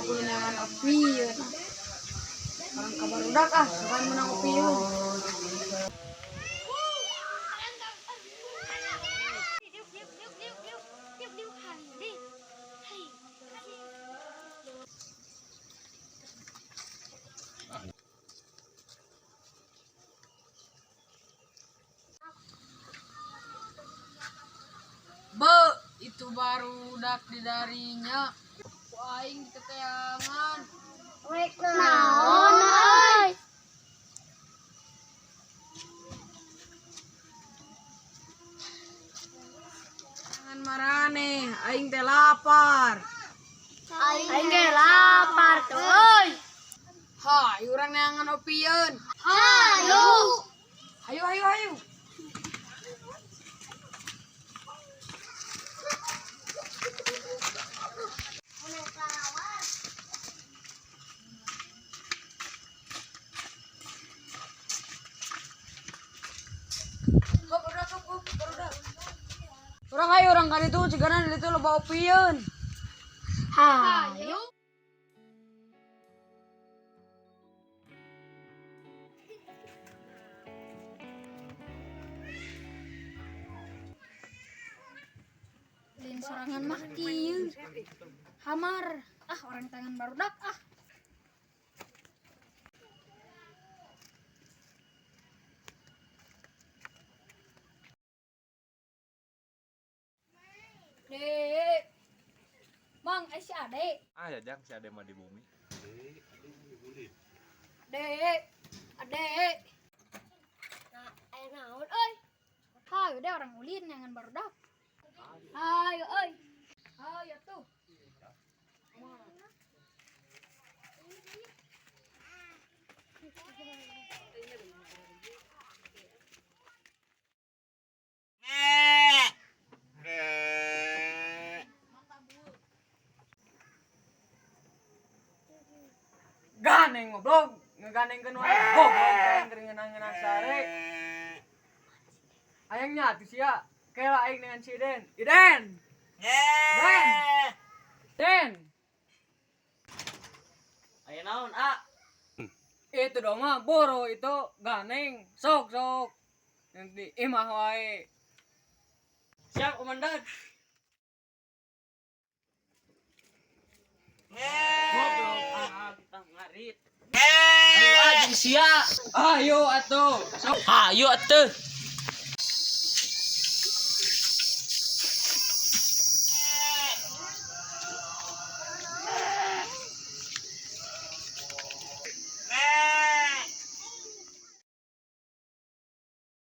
Kudu neangan opieun. Orang ka barudak ah, bukan menang opieun. Be, itu barudak di darinya. Ku aing diteteangan. Rek naon euy? Jangan marane, aing teh lapar. Aing ge lapar tuh euy. Ha, urang neangan opieun. Hayu. Hayu hayu hayu. Hop, barudak, hop, hop, barudak. Urang hayu urang kan itu cigana di ditu loba opieun. Hayu. Lain sorangan mah kieu. Hamar. Ah, orang tangan barudak ah. Dek. Mang, si Ade. Ah ya jang si Ade mah di bumi. Dek. Ade. Nah, aya naon euy? Hayu deh orang ulin jangan barudak. Hayu euy. Hayu tuh. Ganeng goblok, ngeganengkeun wae. Goblok aing keur ngeunah-ngeunah sare. Ayangnya atuh sia. Kela aing dengan si Iden. Iden. Den. Den. Aya naon, A? Itu dong mah boro itu ganeng. Sok sok. Nanti imah wae. Siap, komandan. Goblok, ah, kita ngarit. Ayo ah, jeung sia. Ayo atuh. Sok. Hayu atuh.